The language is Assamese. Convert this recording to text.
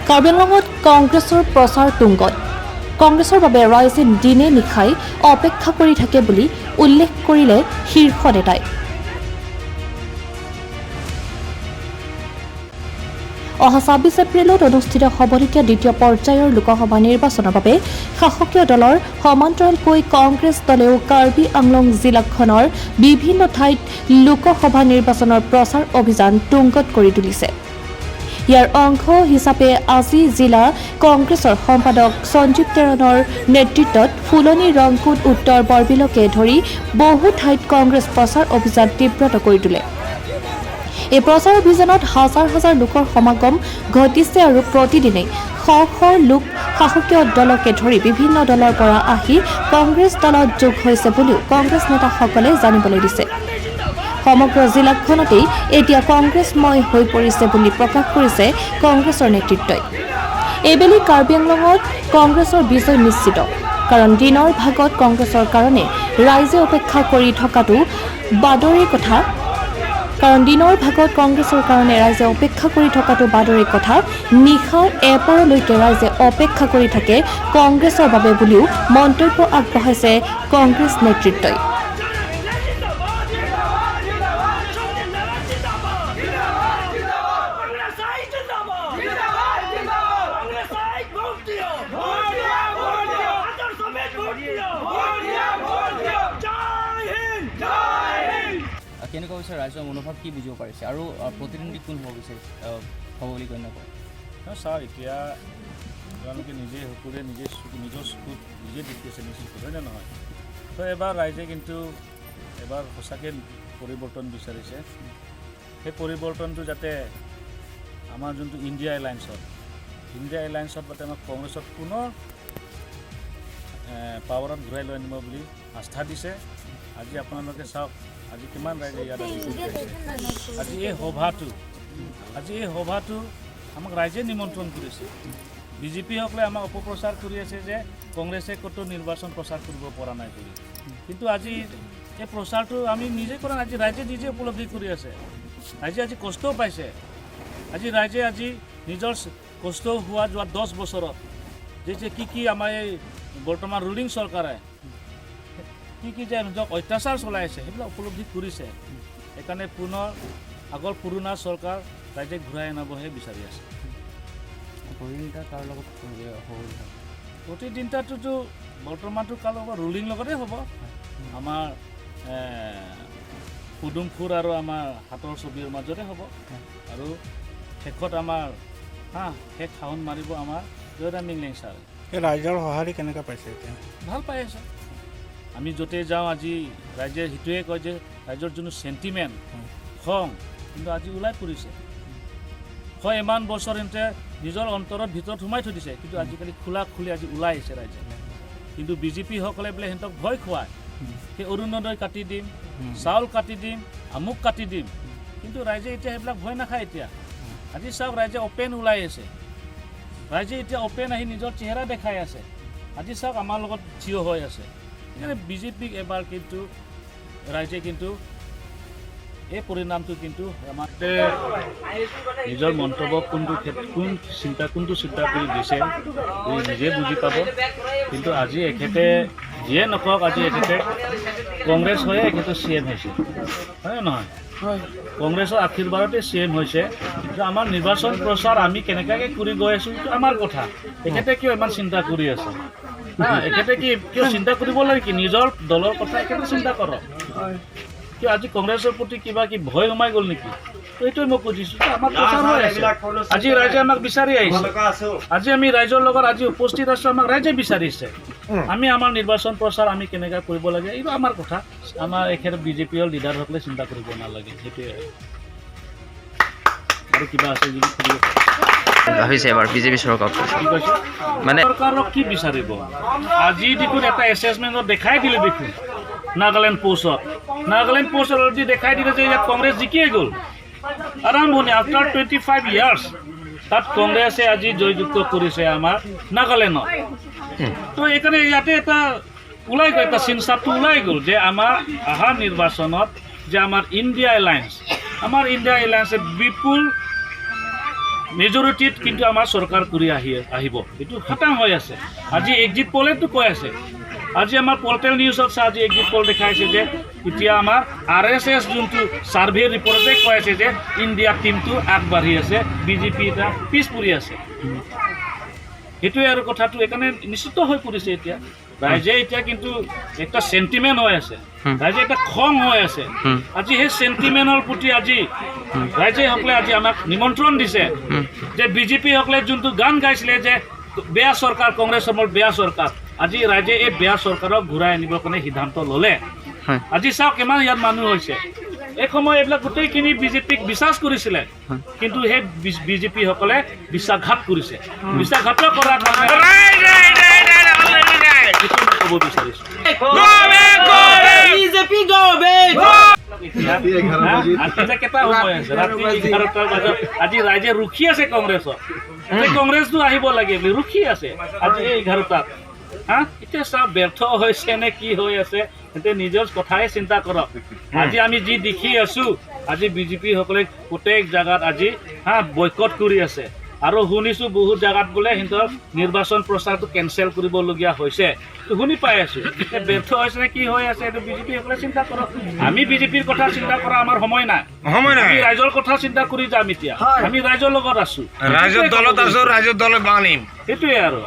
কাৰ্বি আংলঙত কংগ্ৰেছৰ প্ৰচাৰ তুংগত। কংগ্ৰেছৰ বাবে ৰাইজে দিনে নিশাই অপেক্ষা কৰি থাকে বুলি উল্লেখ কৰিলে শীৰ্ষ নেতাই। অহা 26 এপ্ৰিলত অনুষ্ঠিত হ'বলগীয়া দ্বিতীয় পৰ্যায়ৰ লোকসভা নিৰ্বাচনৰ বাবে শাসকীয় দলৰ সমান্তৰালকৈ কংগ্ৰেছ দলেও কাৰ্বি আংলং জিলাখনৰ বিভিন্ন ঠাইত লোকসভা নিৰ্বাচনৰ প্ৰচাৰ অভিযান তুংগত কৰি তুলিছে। ইয়াৰ অংশ হিচাপে আজি জিলা কংগ্ৰেছৰ সম্পাদক সঞ্জীৱ টেৰণৰ নেতৃত্বত ফুলনি, ৰংকুট, উত্তৰ বৰবিলকে ধৰি বহু ঠাইত কংগ্ৰেছ প্ৰচাৰ অভিযান তীব্ৰতৰ কৰি তোলে। এই প্ৰচাৰ অভিযানত হাজাৰ হাজাৰ লোকৰ সমাগম ঘটিছে আৰু প্ৰতিদিনেই শ শ লোক শাসকীয় দলকে ধৰি বিভিন্ন দলৰ পৰা আহি কংগ্ৰেছ দলত যোগ হৈছে বুলিও কংগ্ৰেছ নেতাসকলে জানিবলৈ দিছে। সমগ্ৰ জিলাখনতেই এতিয়া কংগ্ৰেছময় হৈ পৰিছে বুলি প্ৰকাশ কৰিছে কংগ্ৰেছৰ নেতৃত্বই। এইবেলি কাৰ্বি আংলঙত কংগ্ৰেছৰ বিজয় নিশ্চিত, কাৰণ দিনৰ ভাগত কংগ্ৰেছৰ কাৰণে ৰাইজে অপেক্ষা কৰি থকাটো বাদৰে কথা। কাৰণ দিনৰ ভাগত কংগ্ৰেছৰ কাৰণে ৰাইজে অপেক্ষা কৰি থকাটো বাদৰে কথা, নিশাৰ এপৰলৈকে ৰাইজে অপেক্ষা কৰি থাকে কংগ্ৰেছৰ বাবে বুলিও মন্তব্য আগবঢ়াইছে কংগ্ৰেছ নেতৃত্বই। জিন্দাবাদ জিন্দাবাদ, কংগ্রেস I vote দিও, ভোট দিও, ভোট দিও, হাতের সমেত ভোট দিও, ভোট দিও, ভোট দিও। জয় হিন্দ, জয় হিন্দ। কেনেকুৱা হৈছে ৰাইজৰ মনোভাৱ, কি বুজিব পাৰিছে আৰু প্ৰতিদ্বন্দ্বী কোন হ'ব বিচাৰিছে, হ'ব বুলি গণ্য কৰে? ছাৰ, এতিয়া তেওঁলোকে নিজে সকলোৱে নিজে নিজৰ চকুত নিজে দেখি আছে, নিজ চকুত, হয়নে নহয়? তো এবাৰ ৰাইজে কিন্তু এবাৰ সঁচাকৈ পৰিৱৰ্তন বিচাৰিছে। সেই পৰিৱৰ্তনটো যাতে আমাৰ যোনটো ইণ্ডিয়া এলায়েন্সত যাতে আমাক কংগ্ৰেছত পুনৰ পাৱাৰত ঘূৰাই লৈ আনিব বুলি আস্থা দিছে। আজি আপোনালোকে চাওক, আজি কিমান ৰাইজে ইয়াত আজি গোট খাইছে। আজি এই সভাটো আমাক ৰাইজে নিমন্ত্ৰণ কৰিছে। বিজেপিসকলে আমাক অপপ্ৰচাৰ কৰি আছে যে কংগ্ৰেছে ক'তো নিৰ্বাচন প্ৰচাৰ কৰিব পৰা নাই বুলি। কিন্তু আজি এই প্ৰচাৰটো আমি নিজে কৰা নাই, আজি ৰাইজে নিজে উপলব্ধি কৰি আছে। ৰাইজে আজি কষ্টও পাইছে। আজি ৰাইজে আজি নিজৰ কষ্ট হোৱা যোৱা 10 বছৰত যে যে কি কি আমাৰ এই বৰ্তমান ৰুলিং চৰকাৰে কি কি যে নিজক অত্যাচাৰ চলাই আছে, সেইবিলাক উপলব্ধি কৰিছে। সেইকাৰণে পুনৰ আগৰ পুৰণা চৰকাৰ ৰাইজে ঘূৰাই আনিবহে বিচাৰি আছে। প্ৰতিদ্বন্দ্বিতা কাৰ লগত হ'ব বুলি ভাবে? প্ৰতিদ্বন্দ্বিতাটোতো বৰ্তমানটো কাৰ লগত, ৰুলিং লগতে হ'ব। আমাৰ পদুম ফুল আৰু আমাৰ হাতৰ ছবিৰ মাজতে হ'ব আৰু শেষত আমাৰ শেষ শাসন মাৰিব আমাৰ জয়ৰাম মিংলেং ছাৰে। এই ৰাইজৰ সঁহাৰি কেনেকুৱা পাইছে এতিয়া? ভাল পাই আছে। আমি য'তেই যাওঁ, আজি ৰাইজে সেইটোৱে কয় যে ৰাইজৰ যোনটো চেণ্টিমেণ্ট, খং কিন্তু আজি ওলাই পৰিছে। হয়, ইমান বছৰ সিহঁতে নিজৰ অন্তৰত ভিতৰত সোমাই থৈ দিছে, কিন্তু আজিকালি খোলা খুলি আজি ওলাই আহিছে ৰাইজে। কিন্তু বিজেপিসকলে বোলে সিহঁতক ভয় খুৱায়, সেই অৰুণোদয় কাটি দিম, চাউল কাটি দিম, আমুক কাটি দিম। কিন্তু ৰাইজে এতিয়া সেইবিলাক ভয় নাখায়। এতিয়া আজি চাওক, ৰাইজে অ'পেন ওলাই আছে। ৰাইজে এতিয়া অ'পেন আহি নিজৰ চেহেৰা দেখাই আছে। আজি চাওক, আমাৰ লগত থিয় হৈ আছে। সেইকাৰণে বিজেপিক এবাৰ কিন্তু ৰাইজে কিন্তু এই পৰিণামটো কিন্তু আমাৰ নিজৰ মন্তব্য কোনটো কোন চিন্তা, কোনটো চিন্তা কৰি দিছে, ই নিজে বুজি পাব। কিন্তু আজি এখেতে যিয়ে নকওক, আজি এখেতে কংগ্ৰেছ হৈয়ে এখেতে চি এম হৈছে, হয় নে নহয়? কংগ্ৰেছৰ আশীৰ্বাদতে চি এম হৈছে। কিন্তু আমাৰ নিৰ্বাচন প্ৰচাৰ আমি কেনেকুৱাকৈ কৰি গৈ আছোঁ, সেইটো আমাৰ কথা। এখেতে কিয় ইমান চিন্তা কৰি আছে? হা, এখেতে কি কিয় চিন্তা কৰিব লাগে কি? নিজৰ দলৰ কথা এখেতে চিন্তা কৰক। কিয় আজি কংগ্ৰেছৰ প্ৰতি কিবা কি ভয় সোমাই গ'ল নেকি? তো সেইটোৱে মই খুজিছোঁ যে আমাৰ প্ৰচাৰ হৈ আছে। আজি ৰাইজে আমাক বিচাৰি আহিছে। আজি আমি ৰাইজৰ লগত আজি উপস্থিত আছোঁ। আমাক ৰাইজে বিচাৰিছে। আমি আমাৰ নিৰ্বাচন প্ৰচাৰ আমি কেনেকৈ কৰিব লাগে, এইটো আমাৰ কথা। আমাৰ এই ক্ষেত্ৰত বিজেপিৰ লিডাৰসকলে চিন্তা কৰিব নালাগে, সেইটোৱে। আৰু কিবা আছে যদি সুধিব পাৰে। ভাবিছে এবাৰ বিজেপি চৰকাৰক? কি কৈছে? মানে চৰকাৰক কি বিচাৰিব? আজি দেখোন এটা এছেচমেণ্টত দেখাই দিলে দেখোন, নাগালেণ্ড পোষ্টত অলৰেডি দেখাই দিলে যে ইয়াত কংগ্ৰেছ জিকিয়ে গ'ল। আৰম্ভণি আফটাৰ 25 ইয়াৰ্ছ তাত কংগ্ৰেছে আজি জয়যুক্ত কৰিছে আমাৰ নাগালেণ্ডত। তো এইকাৰণে ইয়াতে এটা ওলাই গ'ল, এটা চিনচাপটো ওলাই গ'ল যে আমাৰ অহা নিৰ্বাচনত যে আমাৰ ইণ্ডিয়া এলায়েন্স বিপুল মেজৰিটিত কিন্তু আমাৰ চৰকাৰ কৰি আহিব, এইটো খাটাং হৈ আছে। আজি এক্সিট পলেতো কৈ আছে। আজি আমাৰ পৰ্টেল নিউজত চা, আজি এক্সিট পল দেখাইছে যে এতিয়া আমাৰ আৰএছএছ যোনটো ছাৰ্ভে ৰিপৰ্টতে কৈ আছে যে ইণ্ডিয়া টীমটো আগবাঢ়ি আছে, বিজেপি এটা পিছ পৰি আছে। সেইটোৱে আৰু কথাটো। সেইকাৰণে নিশ্চিত হৈ পৰিছে এতিয়া ৰাইজে। এতিয়া কিন্তু এটা চেণ্টিমেণ্ট হৈ আছে, ৰাইজে এটা খং হৈ আছে। আজি সেই চেণ্টিমেণ্টৰ প্ৰতি আজি ৰাইজেসকলে আজি আমাক নিমন্ত্ৰণ দিছে যে বিজেপিসকলে যোনটো গান গাইছিলে যে বেয়া চৰকাৰ, কংগ্ৰেছ সময়ত বেয়া চৰকাৰ, আজি ৰাইজে এই বেয়া চৰকাৰক ঘূৰাই আনিবৰ কাৰণে সিদ্ধান্ত ল'লে। আজি চাওক কিমান ইয়াত মানুহ হৈছে। এই সময় এইবিলাক গোটেইখিনি বিজেপিক বিশ্বাস কৰিছিলে, কিন্তু সেই বিজেপিসকলে বিশ্বাসঘাত কৰিছে। বিশ্বাসঘাত কৰাৰ কাৰণে সেইটো মই ক'ব বিচাৰিছোঁ। BJP go back. এতিয়া এতিয়া কেইটা সময় আছে? ৰাতি 11টা বজাত আজি ৰাইজে ৰখি আছে কংগ্ৰেছত যে কংগ্ৰেছটো আহিব লাগে বুলি ৰখি আছে আজি এই 11টাত। হা, এতিয়া চাওক ব্যৰ্থ হৈছে নে কি হৈ আছে, সিহঁতে নিজৰ কথাই চিন্তা কৰক। আজি আমি যি দেখি আছো, আজি বিজেপি সকলে প্ৰত্যেক জেগাত আজি বয়কট কৰি আছে আৰু শুনিছো বহুত জেগাত বোলে সিহঁতৰ নিৰ্বাচন প্ৰচাৰটো কেনচেল কৰিবলগীয়া হৈছে। তো শুনি পাই আছো। এতিয়া ব্যৰ্থ হৈছে নে কি হৈ আছে, এইটো বিজেপি সকলে চিন্তা কৰক। আমি বিজেপিৰ কথা চিন্তা কৰা আমাৰ সময় নাই। সময় নাই। আমি ৰাইজৰ কথা চিন্তা কৰি যাম। এতিয়া আমি ৰাইজৰ লগত আছো, ৰাইজৰ দলত আছো, ৰাইজৰ দলত বানিম। সেইটোৱে আৰু।